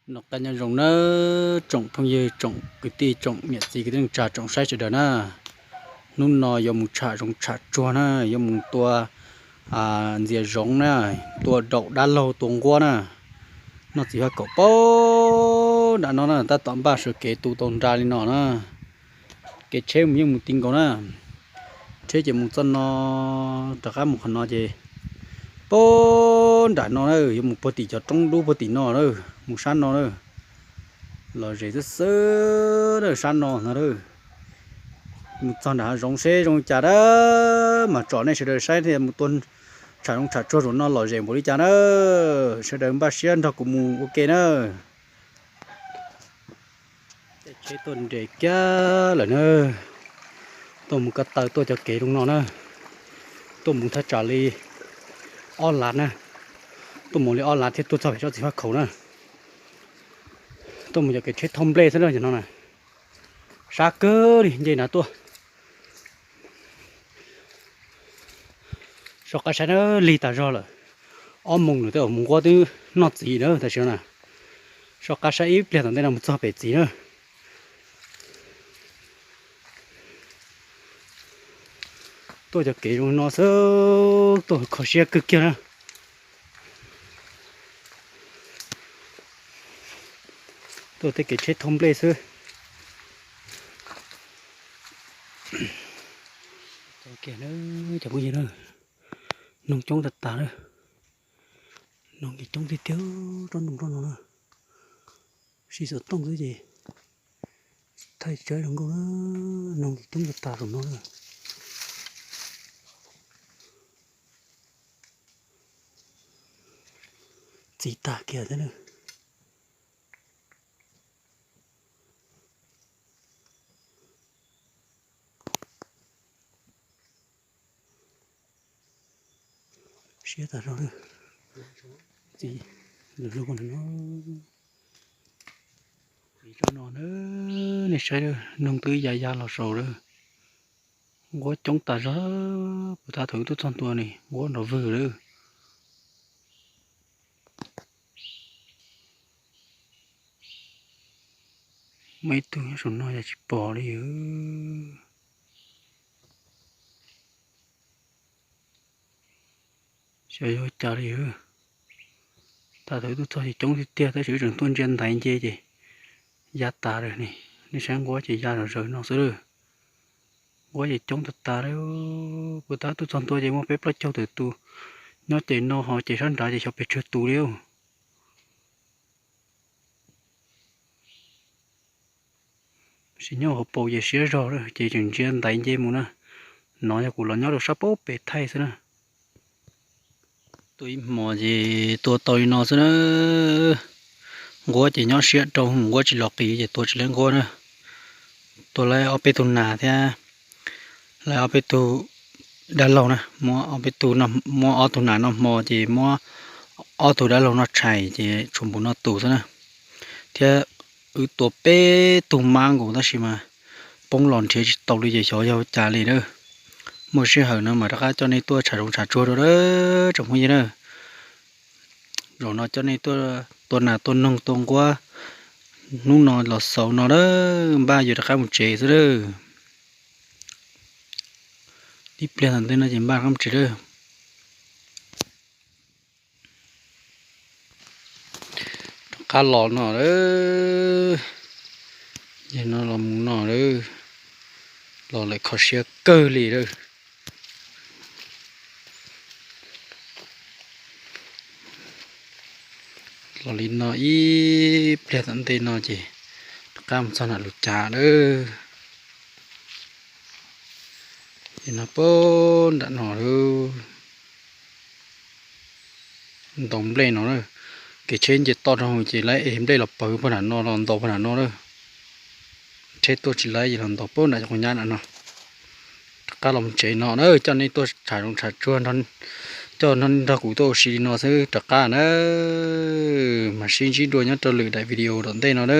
Noj qab nyob zoo nawb tsoom phooj ywg, tsoom kwv tij, tsoom niam txiv kwv tij neej tsa, tsoom saib sawv daws na. Hnub no yuav mus tsham zoov tsham tsuag na, yuav mus tua ntxias zoov na, tua daum dab laug, tua nquab na. Noj txiv faj kaum pab nram no na, tab tom npaj sawv kev tu tau nra li no na. Kev tsheb mus yeej mus ti nkaus na. Tsheb ces mus txoj no, rov qab mus qhov no ces pab nram no na, yuav mus puag tim cov roob dub puag tim no na, mus sab no na. Lom zem xwb xwb na, sab no no na. Mus txog nram hav zoov seb zoo li cas na, mas tsom nej sawv daws saib thiaj mus tua tsham zoov tsham tsuag zaum no lom zem npaum li cas na. Sawv daws npaj siab nrog kuv mus ua ke na. Tej tsheb tuaj nres kiag lawm na. Tuaj mus ko taw tuaj cov kev zoo no na. Tuaj mus thaj tsam li ob lav na. Tuaj mus li ob lav thiaj tuaj txog pem tsob txiv faj khaum na. Tuaj mus cov kev tsheb thauj nplej xwb na, cov no na. Sab kawg li nce nrad tuaj. Soj qab saib na, lig tas zog lawm. Ob moos nws twb mus nquab twb noj txiv na tam sim no na. Soj qab saib ib pliag tom ntej no mus txog pem txiv na. Tuaj cov kev zoo no xwb, tuaj kho siab kawg kiag na. Tuaj tej kev tsheb thauj nplej xwb. Cov phooj ywg na, noog coob tas tas na. Noog ces coob tiag tiag, roob ntoo roob no na. Sib xov tooj xwb ces thaij tsawb zoo nkauj na. Noog ces coob tas tas saum no na. Txiv tag kiag thiab na. Siab tas zog na. Txiv, lwm lub no, txiv zog no na, nej saib, noog twb ya ya los saud lawm. Nquab coob tas zog, puag ta thaum wb tuaj txog ntua ne nquab nrov vwg lawm. Muaj ib tug nyob saum no yog tsis pom li. Xyov yog cas li. Thaum wb tuaj txog ces coob tiag tiag tab sis wb tseem tuaj ntsia ntaiv nce ces ya tas lawm ne. Nej saib nquab ces ya zom zaws no xwb lawm. Nquab ces coob tas tas li. Puag ta wb tuaj txog ntua ces muaj peb plaub caug tawm tus nyob ces no ho ces sab nrad ces xyov pes tsawg tus li. Sim nyob hauv paus ces siab zog lawm ces tseem ntsia ntaiv nce mus na. No yog kuv los nyob rau sab pab pem thaij xwb na. Tuaj ib hmos ces tua tau li no xwb na. Nquab ces nyob siab rau, nquab tsis los qis ces tua tsis laib nquab na. Tua laib ob peb tug nas thiab, laib ob peb tug dab laug na, muab ob peb tug, muab ob tug nas noj hmo ces muab ob tug dab laug noj tshais ces tshuav npum noj tus xwb na. Thiab wb tua peb tug mab nkaus tab sis mas poob los nrhiav tsis tau li ces xyov yog cas li na. Muaj sij hawm no mas rov qab coj nej tuaj tsham zoov tsham tsuag rau na tsoom phooj ywg na. Zaum no coj nej tuaj tua nas tua noog tua nquab, hnub no los xaus no na, npaj yuav rov qab mus tsev xwb na. Ib pliag tom ntej no ces npaj rov qab mus tsev lawm. Rov qab los no lawm. Yog no los mus no lawm. Los lawm kho siab kawg li lawm. Los li no ib pliag tom ntej no ces rov qab mus txog nram lub cav lawm. Ces no pab nram no lawm. Ntaus nplej no na. Kev tsheb nce toj rau ces lawv ev nplej los pawv pag nram no los ntaus pag nram no na. Tsheb tuaj tsis laib ces los ntaus pab nram cov qhov nyab nram no. Rov qab los tsev no na, coj nej tuaj tsham zoov tsham tsuag, coj nrog kuv tuaj ua si li no xwb rov qab na. Mam sib ntsib dua nyob rau lwm daim video tom ntej no na.